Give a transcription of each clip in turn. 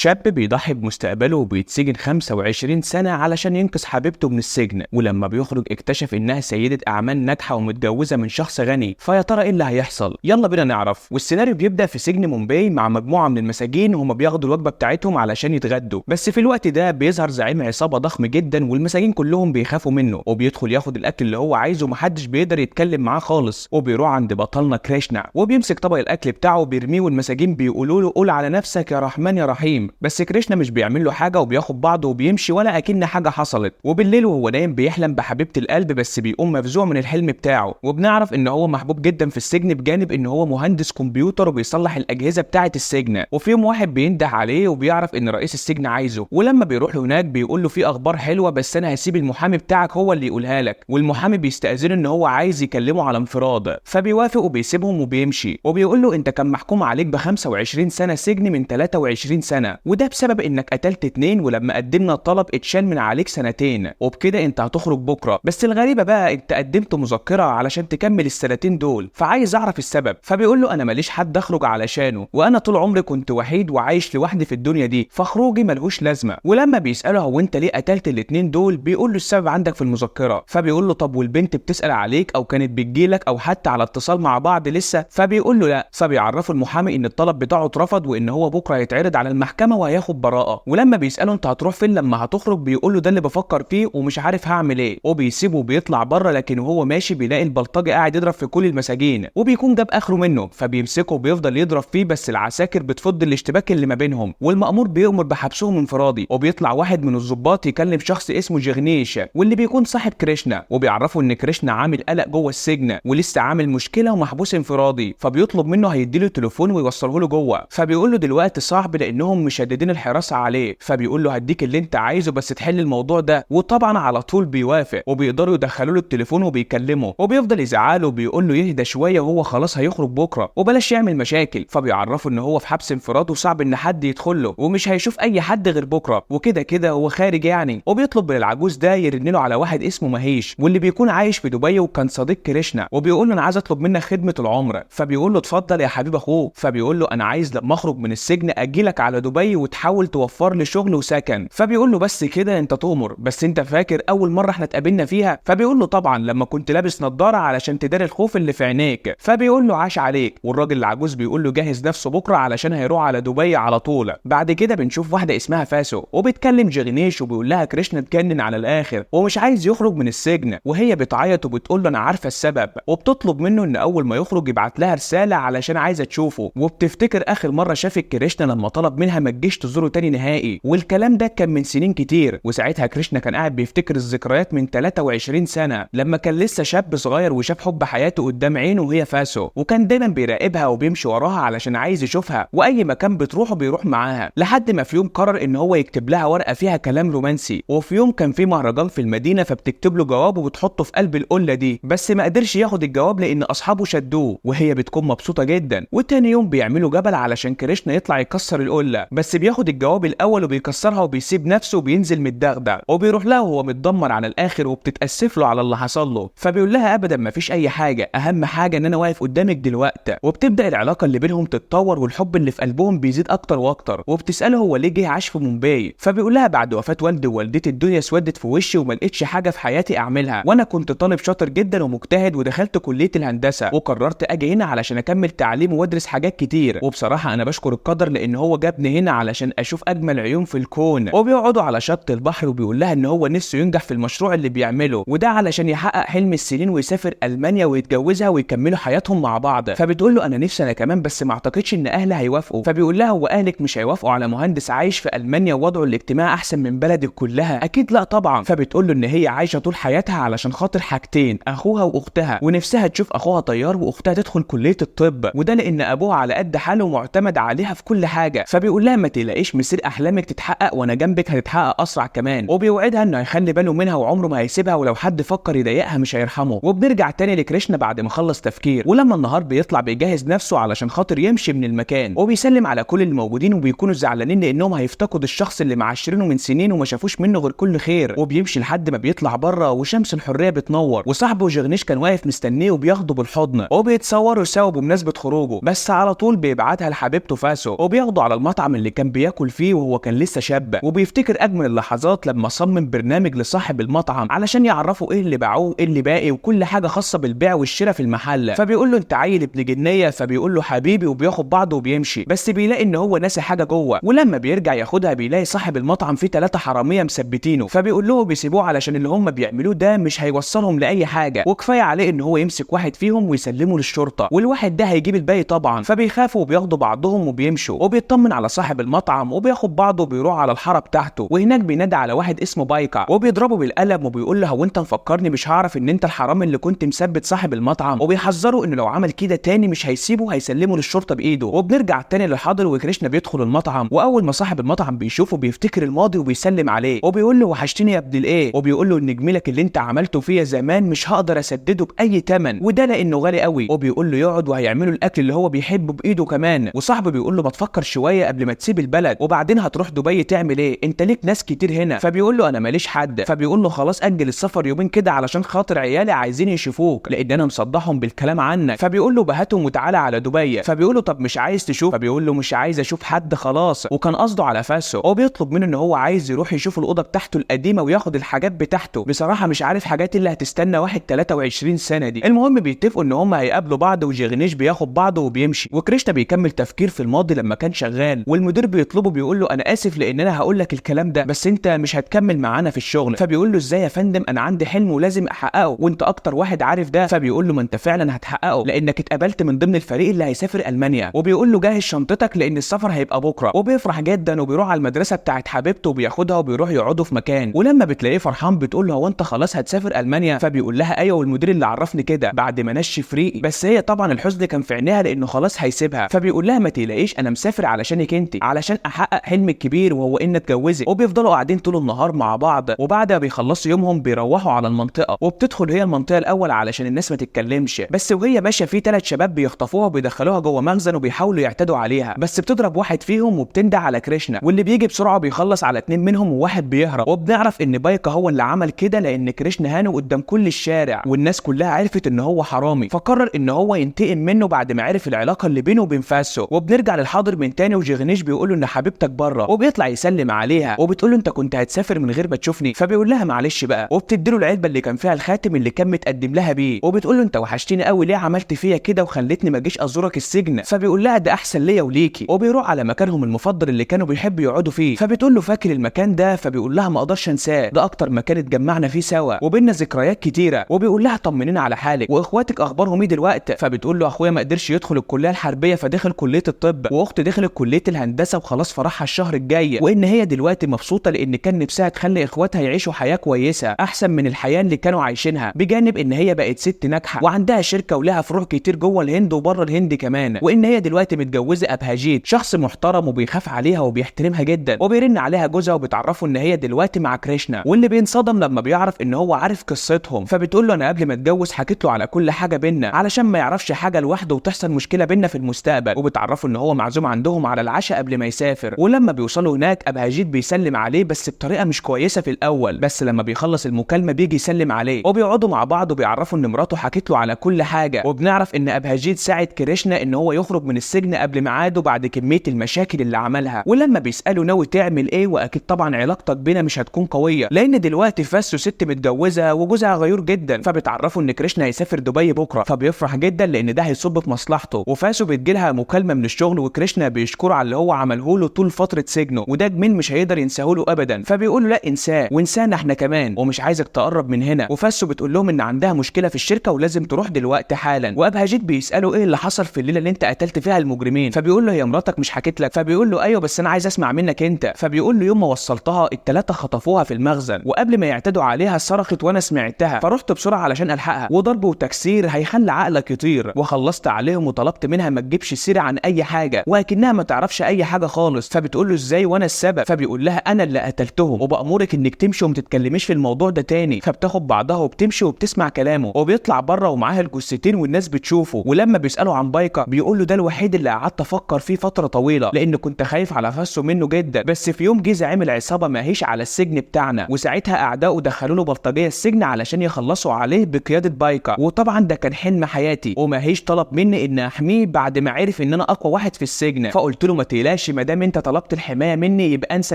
شاب بيضحي بمستقبله وبيتسجن 25 سنة علشان ينقذ حبيبته من السجن، ولما بيخرج اكتشف انها سيدة اعمال ناجحة ومتجوزة من شخص غني. فيا ترى ايه اللي هيحصل؟ يلا بينا نعرف. والسيناريو بيبدأ في سجن مومباي مع مجموعة من المساجين وهما بياخدوا الوجبة بتاعتهم علشان يتغدوا، بس في الوقت ده بيظهر زعيم عصابة ضخم جدا والمساجين كلهم بيخافوا منه، وبيدخل ياخد الاكل اللي هو عايزه ومحدش بيقدر يتكلم معاه خالص. وبيروح عند بطلنا كريشنا وبيمسك طبق الاكل بتاعه وبيرميه، والمساجين بيقولوا له قول على نفسك يا رحمن يا رحيم، بس كريشنا مش بيعمل له حاجة وبياخد بعضه وبيمشي ولا اكن حاجة حصلت. وبالليل وهو نايم بيحلم بحبيبه القلب، بس بيقوم مفزوع من الحلم بتاعه، وبنعرف ان هو محبوب جدا في السجن بجانب ان هو مهندس كمبيوتر وبيصلح الاجهزة بتاعه السجن. وفي يوم واحد بينده عليه وبيعرف ان رئيس السجن عايزه، ولما بيروح له هناك بيقول له في اخبار حلوة بس انا هسيب المحامي بتاعك هو اللي يقولها لك، والمحامي بيستأذنه ان هو عايز يكلمه على انفراد، فبيوافق وبيسيبهم وبيمشي. وبيقول له انت كان محكوم عليك ب 25 سنة سجن من 23 سنة، وده بسبب انك قتلت 2، ولما قدمنا الطلب اتشال من عليك 2 سنين، وبكده انت هتخرج بكره. بس الغريبة بقى انت قدمت مذكره علشان تكمل ال2 سنين دول، فعايز اعرف السبب. فبيقول له انا ماليش حد اخرج علشانه، وانا طول عمري كنت وحيد وعايش لوحدي في الدنيا دي، فخروجي ملهوش لازمه. ولما بيساله هو انت ليه قتلت ال2 دول، بيقول له السبب عندك في المذكرة. فبيقول له طب والبنت بتسال عليك او كانت بتجيلك او حتى على اتصال مع بعض لسه؟ فبيقول له لا. فبيعرفه المحامي ان الطلب بتاعه اترفض وان هو بكره هيتعرض على المحكمة وهياخد براءه. ولما بيساله انت هتروح فين لما هتخرج، بيقول له ده اللي بفكر فيه ومش عارف هعمل ايه، وبيسيبه وبيطلع بره. لكن وهو ماشي بيلاقي البلطجي قاعد يضرب في كل المساجين، وبيكون جاب اخره منه، فبيمسكه وبيفضل يضرب فيه، بس العساكر بتفض الاشتباك اللي ما بينهم، والمأمور بيؤمر بحبسهم انفرادي. وبيطلع واحد من الضباط يكلم شخص اسمه جغنيش واللي بيكون صاحب كريشنا، وبيعرفه ان كريشنا عامل قلق جوه السجن ولسه عامل مشكلة ومحبوس انفرادي، فبيطلب منه هيديله تليفون ويوصله له جوه. فبيقول له دلوقتي صعب لانهم مشددين الحراسة عليه، فبيقول له هديك اللي انت عايزه بس تحل الموضوع ده، وطبعا على طول بيوافق، وبيقدروا يدخلوا له التليفون وبيكلمه، وبيفضل يزعله وبيقول له يهدى شوية وهو خلاص هيخرج بكره وبلاش يعمل مشاكل. فبيعرفه ان هو في حبس انفراد وصعب ان حد يدخل له ومش هيشوف اي حد غير بكره، وكده كده هو خارج يعني. وبيطلب من العجوز ده يرن له على واحد اسمه مهيش واللي بيكون عايش في دبي وكان صديق كريشنا، وبيقول له انا عايز اطلب منك خدمة العمر. فبيقول له اتفضل يا حبيب اخوه. فبيقول له انا عايز لما اخرج من السجن اجي لك على دبي وتحاول توفر لي شغل وسكن. فبيقول له بس كده انت تؤمر، بس انت فاكر اول مرة احنا اتقابلنا فيها؟ فبيقول له طبعا لما كنت لابس نظاره علشان تداري الخوف اللي في عينيك. فبيقول له عاش عليك. والراجل العجوز بيقول له جهز نفسه بكره علشان هيروح على دبي على طول. بعد كده بنشوف واحدة اسمها فاسو وبتكلم جغنيش وبيقول لها كريشنا اتجنن على الاخر ومش عايز يخرج من السجن، وهي بتعيط وبتقول له انا عارفه السبب، وبتطلب منه ان اول ما يخرج يبعت لها رسالة علشان عايزه تشوفه. وبتفتكر اخر مرة شافت كريشنا لما طلب منها ما تجيش تزوره تاني نهائي، والكلام ده كان من سنين كتير، وساعتها كريشنا كان قاعد بيفتكر الذكريات من 23 سنة لما كان لسه شاب صغير وشاف حب حياته قدام عينه وهي فاسو، وكان دايما بيراقبها وبيمشي وراها علشان عايز يشوفها، واي مكان بتروحه بيروح معاها، لحد ما في يوم قرر ان هو يكتب لها ورقة فيها كلام رومانسي. وفي يوم كان في مهرجان في المدينة، فبتكتب له جواب وبتحطه في قلب القلة دي، بس ما قدرش ياخد الجواب لان اصحابه شدوه، وهي بتكون مبسوطة جدا. وتاني يوم بيعملوا جبل علشان كريشنا يطلع يكسر القلة، بس بياخد الجواب الاول وبيكسرها وبيسيب نفسه وبينزل متدغدغ، وبيروح لها وهو متدمر على الاخر، وبتتاسف له على اللي حصل له. فبيقول لها ابدا ما فيش اي حاجة، اهم حاجة ان انا واقف قدامك دلوقتي. وبتبدا العلاقة اللي بينهم تتطور والحب اللي في قلبهم بيزيد اكتر واكتر. وبتساله هو ليه جه عاش في مومباي، فبيقول لها بعد وفاه والدي ووالدتي الدنيا اسودت في وشي وما لقيتش حاجة في حياتي اعملها، وانا كنت طالب شاطر جدا ومجتهد ودخلت كليه الهندسة وقررت اجي هنا علشان اكمل تعليم وادرس حاجات كتير، وبصراحة انا بشكر القدر لان هو جابني هنا علشان اشوف اجمل عيون في الكون. وبيقعدوا على شط البحر وبيقول لها ان هو نفسه ينجح في المشروع اللي بيعمله، وده علشان يحقق حلم السنين ويسافر المانيا ويتجوزها ويكملوا حياتهم مع بعض. فبتقول له انا نفسي انا كمان، بس ما اعتقدش ان اهلي هيوافقوا. فبيقول لها هو اهلك مش هيوافقوا على مهندس عايش في المانيا ووضعه الاجتماعي احسن من بلدك كلها؟ اكيد لا طبعا. فبتقول له ان هي عايشه طول حياتها علشان خاطر حاجتين، اخوها واختها، ونفسها تشوف اخوها طيار واختها تدخل كليه الطب، وده لان ابوها على قد حاله ومعتمد عليها في كل حاجة. فبيقول لها ما تقلقيش مسير احلامك تتحقق وانا جنبك هتتحقق اسرع كمان، وبيوعدها انه هيخلي باله منها وعمره ما هيسيبها، ولو حد فكر يضايقها مش هيرحمه. وبنرجع تاني لكريشنا بعد ما خلص تفكير، ولما النهار بيطلع بيجهز نفسه علشان خاطر يمشي من المكان، وبيسلم على كل الموجودين وبيكونوا زعلانين لانهم هيفتقدوا الشخص اللي معاشرينه من سنين وما شافوش منه غير كل خير. وبيمشي لحد ما بيطلع بره وشمس الحرية بتنور، وصاحبه جغنيش كان واقف مستنيه وبياخده بالحضن وبيتصوروا سوا بمناسبة خروجه، بس على طول بيبعتها لحبيبته فاسو وبياخده على المطعم اللي اللي كان بياكل فيه وهو كان لسه شاب، وبيفتكر اجمل اللحظات لما صمم برنامج لصاحب المطعم علشان يعرفوا ايه اللي باعوه وايه اللي باقي وكل حاجة خاصة بالبيع والشراء في المحل. فبيقول له انت عيل ابن جنيه، فبيقول له حبيبي، وبياخد بعضه وبيمشي، بس بيلاقي ان هو ناسي حاجة جوه، ولما بيرجع ياخدها بيلاقي صاحب المطعم فيه 3 حرامية مثبتينه، فبيقول لهم بيسيبوه علشان اللي هم بيعملوه ده مش هيوصلهم لاي حاجة، وكفاية عليه ان هو يمسك واحد فيهم ويسلمه للشرطة، والواحد ده هيجيب الباقي طبعا. فبيخافوا وبياخدوا بعضهم وبيمشوا، وبيطمن على صاحب المطعم وبياخد بعضه وبيروح على الحارة بتاعته، وهناك بينادي على واحد اسمه بايكا وبيضربه بالقلم وبيقول له هو انت مفكرني مش هعرف ان انت الحرامي اللي كنت مثبت صاحب المطعم، وبيحذره انه لو عمل كده تاني مش هيسيبه، هيسلمه للشرطة بايده. وبنرجع تاني للحاضر وكريشنا بيدخل المطعم، واول ما صاحب المطعم بيشوفه بيفتكر الماضي وبيسلم عليه وبيقول له وحشتني يا ابن الايه، وبيقول له ان جميلك اللي انت عملته فيا زمان مش هقدر اسدده باي ثمن، وده لانه غالي قوي، وبيقول له يقعد وهيعملوا الاكل اللي هو بيحبه بايده كمان. وصاحبه بيقول له ما تفكر شوية قبل ما تسيب البلد، وبعدين هتروح دبي تعمل ايه، انت ليك ناس كتير هنا. فبيقول له انا ماليش حد، فبيقول له خلاص اجل السفر يومين كده علشان خاطر عيالي عايزين يشوفوك لان انا مصدحهم بالكلام عنك. فبيقول له بهاتهم وتعالى على دبي. فبيقول له طب مش عايز تشوف؟ فبيقول له مش عايز اشوف حد خلاص، وكان قصده على فاسو. وبيطلب منه ان هو عايز يروح يشوف الاوضة بتاعته القديمة وياخد الحاجات بتاعته، بصراحة مش عارف حاجات اللي هتستنى واحد 23 سنة دي. المهم بيتفقوا ان هم هيقابلوا بعض، وجيغنيش بياخد بعضه وبيمشي، وكريشنا بيكمل تفكير في الماضي لما كان شغال، والمدير بيطلبه بيقول له انا اسف لان انا هقول لك الكلام ده، بس انت مش هتكمل معانا في الشغل. فبيقول له ازاي يا فندم، انا عندي حلم ولازم احققه وانت اكتر واحد عارف ده. فبيقول له ما انت فعلا هتحققه لانك اتقبلت من ضمن الفريق اللي هيسافر المانيا، وبيقول له جهز شنطتك لان السفر هيبقى بكره. وبيفرح جدا وبيروح على المدرسة بتاعت حبيبته وبياخدها وبيروح يقعدوا في مكان، ولما بتلاقيه فرحان بتقول له هو انت خلاص هتسافر المانيا؟ فبيقول لها ايوه، والمدير اللي عرفني كده بعد ما نشف ريقي، بس هي طبعا الحزن كان في عينيها لانه خلاص هيسيبها. فبيقول لها ما تقلقيش انا مسافر علشانك انت، علشان احقق حلمي الكبير وهو ان اتجوزك. وبيفضلوا قاعدين طول النهار مع بعض، وبعد ما بيخلصوا يومهم بيروحوا على المنطقة، وبتدخل هي المنطقة الاول علشان الناس ما تتكلمش، بس وهي ماشية في 3 شباب بيخطفوها وبيدخلوها جوه مخزن وبيحاولوا يعتدوا عليها، بس بتضرب واحد فيهم وبتندع على كريشنا، واللي بيجي بسرعة بيخلص على 2 منهم وواحد بيهرب. وبنعرف ان بايكا هو اللي عمل كده لان كريشنا هانه قدام كل الشارع والناس كلها عرفت ان هو حرامي، فقرر ان هو ينتقم منه بعد ما عرف العلاقة اللي بينه وبين فاسو. وبنرجع للحاضر من تاني، وجيغنيش بيقول له ان حبيبتك بره، وبيطلع يسلم عليها وبتقول له انت كنت هتسافر من غير ما تشوفني؟ فبيقول لها معلش بقى، وبتديله العلبة اللي كان فيها الخاتم اللي كان متقدم لها بيه، وبتقول له انت وحشتني قوي، ليه عملت فيا كده وخلتني ما اجيش ازورك السجن؟ فبيقول لها ده احسن ليا وليكي. وبيروح على مكانهم المفضل اللي كانوا بيحبوا يقعدوا فيه، فبتقول له فاكر المكان ده؟ فبيقول لها ما اقدرش انساه، ده اكتر مكان اتجمعنا فيه سوا وبينا ذكريات كتيرة. وبيقول لها طمنينا على حالك واخواتك اخبارهم ايه دلوقتي؟ فبتقول له اخويا ما قدرش يدخل الكلية الحربية فدخل كليه الطب، واختي دخلت كليه الهندسة وخلاص فرحها الشهر الجاي، وان هي دلوقتي مبسوطة لان كان نفسها تخلي اخواتها يعيشوا حياة كويسة احسن من الحياة اللي كانوا عايشينها، بجانب ان هي بقت ست ناجحة وعندها شركة ولها فروع كتير جوه الهند وبره الهند كمان، وان هي دلوقتي متجوزة ابهاجيت شخص محترم وبيخاف عليها وبيحترمها جدا. وبيرن عليها جوزها وبتعرفه ان هي دلوقتي مع كريشنا، واللي بينصدم لما بيعرف ان هو عارف قصتهم. فبتقول له انا قبل ما اتجوز حكيت له على كل حاجة بينا علشان ما يعرفش حاجة لوحده وتحصل مشكلة بينا في المستقبل. وبتعرفه ان هو معزوم عندهم على العشاء قبل ما يسافر. ولما بيوصلوا هناك ابهاجيت بيسلم عليه بس بطريقة مش كويسة في الاول، بس لما بيخلص المكالمة بيجي يسلم عليه وبيقعدوا مع بعض وبيعرفوا ان مراته حكت له على كل حاجة. وبنعرف ان ابهاجيت ساعد كريشنا ان هو يخرج من السجن قبل ميعاده بعد كمية المشاكل اللي عملها. ولما بيساله ناوي تعمل ايه، واكيد طبعا علاقتك بينا مش هتكون قوية لان دلوقتي فاسو ست متجوزة وجوزها غيور جدا. فبتعرفوا ان كريشنا هيسافر دبي بكره، فبيفرح جدا لان ده هيصب في مصلحته. وفاسو بتجيلها مكالمة من الشغل وكريشنا بيشكره على اللي هو عمله له طول فترة سجنه، وده جميل مش هيقدر ينساه له ابدا. فبيقول له لا انساه وانسانا احنا كمان ومش عايزك تقرب من هنا. وفاسو بتقول لهم ان عندها مشكلة في الشركة ولازم تروح دلوقتي حالا. وابهاجيت بيساله ايه اللي حصل في الليلة اللي انت قتلت فيها المجرمين؟ فبيقول له هي مراتك مش حكيت لك؟ فبيقول له ايوه بس انا عايز اسمع منك انت. فبيقول له يوم ما وصلتها ال3 خطفوها في المخزن، وقبل ما يعتدوا عليها صرخت وانا سمعتها فرحت بسرعة علشان الحقها، وضرب وتكسير هيخلي عقلك يطير، وخلصت عليهم وطلبت منها ما تجيبش سيره عن اي حاجة وكأنها ما تعرفش اي حاجة خالص. فبتقول له ازاي وانا السبب؟ فبيقول لها انا اللي قتلتهم وبامرك انك تمشي وما تتكلميش في الموضوع ده تاني. فبتاخد بعضها وبتمشي وبتسمع كلامه، وبيطلع بره ومعاها الجثتين والناس بتشوفه. ولما بيسالوا عن بايكا بيقول له ده الوحيد اللي قعدت افكر فيه فترة طويلة لان كنت خايف على فاسو منه جدا، بس في يوم جه زعيم العصابة ماهيش على السجن بتاعنا، وساعتها اعدائه دخلوا له بلطجيه السجن علشان يخلصوا عليه بقيادة بايكا، وطبعا ده كان حلم حياتي، وماهيش طلب مني ان احميه بعد ما عرف ان انا اقوى واحد في السجن. فقلت له ما تقلقش تقلقش، ما دام انت طلبت الحماية مني يبقى انسى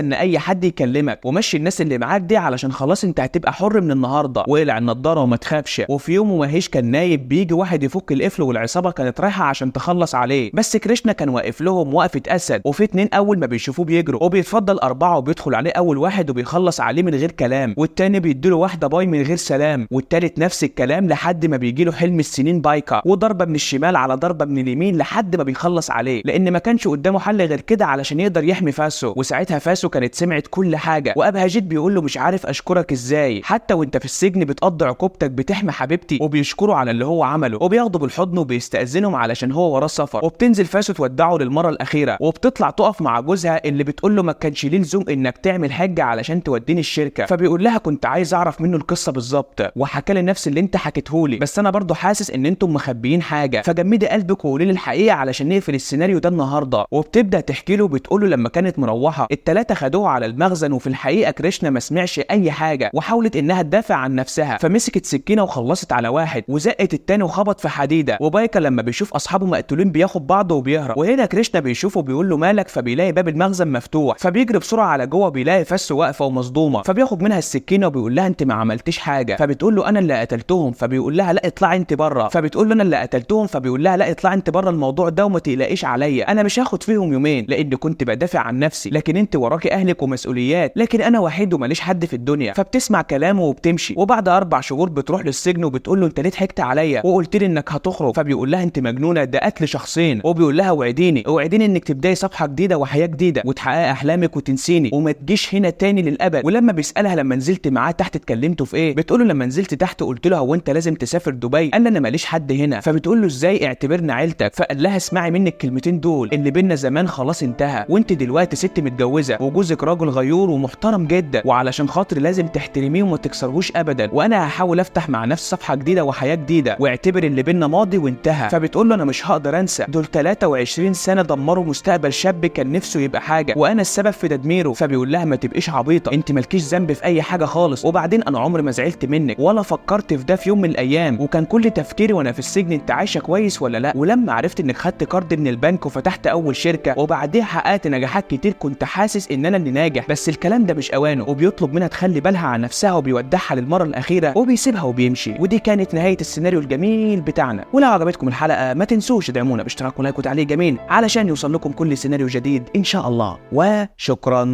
ان اي حد يكلمك، ومشي الناس اللي معاك دي علشان خلاص انت هتبقى حر من النهارده، واقلع النضارة وما تخافش. وفي يوم وماهيش كان نايب بيجي واحد يفك القفل، والعصابه كانت رايحة عشان تخلص عليه، بس كريشنا كان واقف لهم وقفه اسد. وفي 2 اول ما بيشوفوه بيجروا، وبيتفضل 4 وبيدخل عليه اول واحد وبيخلص عليه من غير كلام، والتاني بيديله واحدة باي من غير سلام، والتالت نفس الكلام لحد ما بيجيله حلم السنين بايكا، وضربه من الشمال على ضربه من اليمين لحد ما بيخلص عليه، لان ما كانش قدامه حل غير كده علشان يقدر يحمي فاسو. وساعتها فاسو كانت سمعت كل حاجة، وابهاجيت بيقول له مش عارف اشكرك ازاي، حتى وانت في السجن بتقضي عقوبتك بتحمي حبيبتي، وبيشكره على اللي هو عمله، وبياخده بالحضن وبيستأذنهم علشان هو وراه سفر. وبتنزل فاسو تودعه للمرة الاخيرة، وبتطلع تقف مع جوزها اللي بتقول له ما كانش ليه لزوم انك تعمل حاجة علشان توديني الشركة، فبيقول لها كنت عايز اعرف منه القصة بالظبط، وحكى لي نفس اللي انت حكيتهولي، بس انا برضو حاسس ان انتم مخبيين حاجة، فجمدي قلبك وقولي لي الحقيقة علشان نقفل السيناريو ده النهارده. وبتبدا تحكي له، بتقول له لما كانت مروحة ال3 خدوها على المخزن، وفي الحقيقة كريشنا ما سمعش اي حاجة، وحاولت انها تدافع عن نفسها، فمسكت سكينة وخلصت على واحد، وزقت التاني وخبط في حديده. وبايكا لما بيشوف اصحابه مقتولين بياخد بعضه وبيهرب. وهنا كريشنا بيشوفه بيقول له مالك، فبيلاقي باب المخزن مفتوح، فبيجري بسرعة على جوه، بيلاقي فاسو واقفة ومصدومه، فبياخد منها السكينة وبيقول لها انت ما عملتيش حاجة، فبتقول له انا اللي قتلتهم، فبيقول لها لا اطلعي انت بره، فبتقول له انا اللي قتلتهم، فبيقول لها لا اطلعي انت بره الموضوع ده وما تقلقيش عليا، انا مش هاخد فيهم يومين لان كنت بدافع عن نفسي، لكن انت وراكي اهلك ومسؤوليات، لكن انا وحيد وماليش حد في الدنيا. فبتسمع كلامه وبتمشي. وبعد 4 شهور بتروح للسجن وبتقول له انت ليه ضحكت عليا وقلت لي انك هتخرج، فبيقول لها انت مجنونة، ده قتل شخصين، وبيقول لها وعديني اوعديني انك تبداي صفحة جديدة وحياه جديدة وتحققي احلامك وتنسيني وما تجيش هنا تاني للابد. ولما بيسالها لما نزلت معاه تحت اتكلمتوا في ايه، بتقول له لما نزلت تحت قلت له هو انت لازم تسافر دبي، قال لي انا ماليش حد هنا، فبتقول له ازاي اعتبرنا عيلتك، فقال لها اسمعي مني الكلمتين دول، اللي بينا زمان خلاص انتهى، وانت دلوقتي ست متجوزة وجوزك راجل غيور ومحترم جدا، وعلشان خاطري لازم تحترميه وما تكسرهوش ابدا، وانا هحاول افتح مع نفسي صفحة جديدة وحياه جديدة، واعتبر اللي بينا ماضي وانتهى. فبتقول له انا مش هقدر انسى، دول 23 سنة دمروا مستقبل شاب كان نفسه يبقى حاجة، وانا السبب في تدميره. فبيقول لها ما تبقيش عبيطه، انت مالكيش ذنب في اي حاجة خالص، وبعدين انا عمري ما زعلت منك ولا فكرت في ده في يوم من الايام، وكان كل تفكيري وانا في السجن انت عايشه كويس ولا لا، ولما عرفت انك خدت قرض من البنك وفتحت اول شركة وبعديها حققت نجاحات كتير كنت حاسس ان انا اللي ناجح، بس الكلام ده مش اوانه. وبيطلب منها تخلي بالها عن نفسها وبيودعها للمرة الاخيرة وبيسيبها وبيمشي. ودي كانت نهاية السيناريو الجميل بتاعنا. ولو عجبتكم الحلقة ما تنسوش تدعمونا باشتراك و like وتعليق جميل علشان يوصل لكم كل سيناريو جديد ان شاء الله، وشكرا.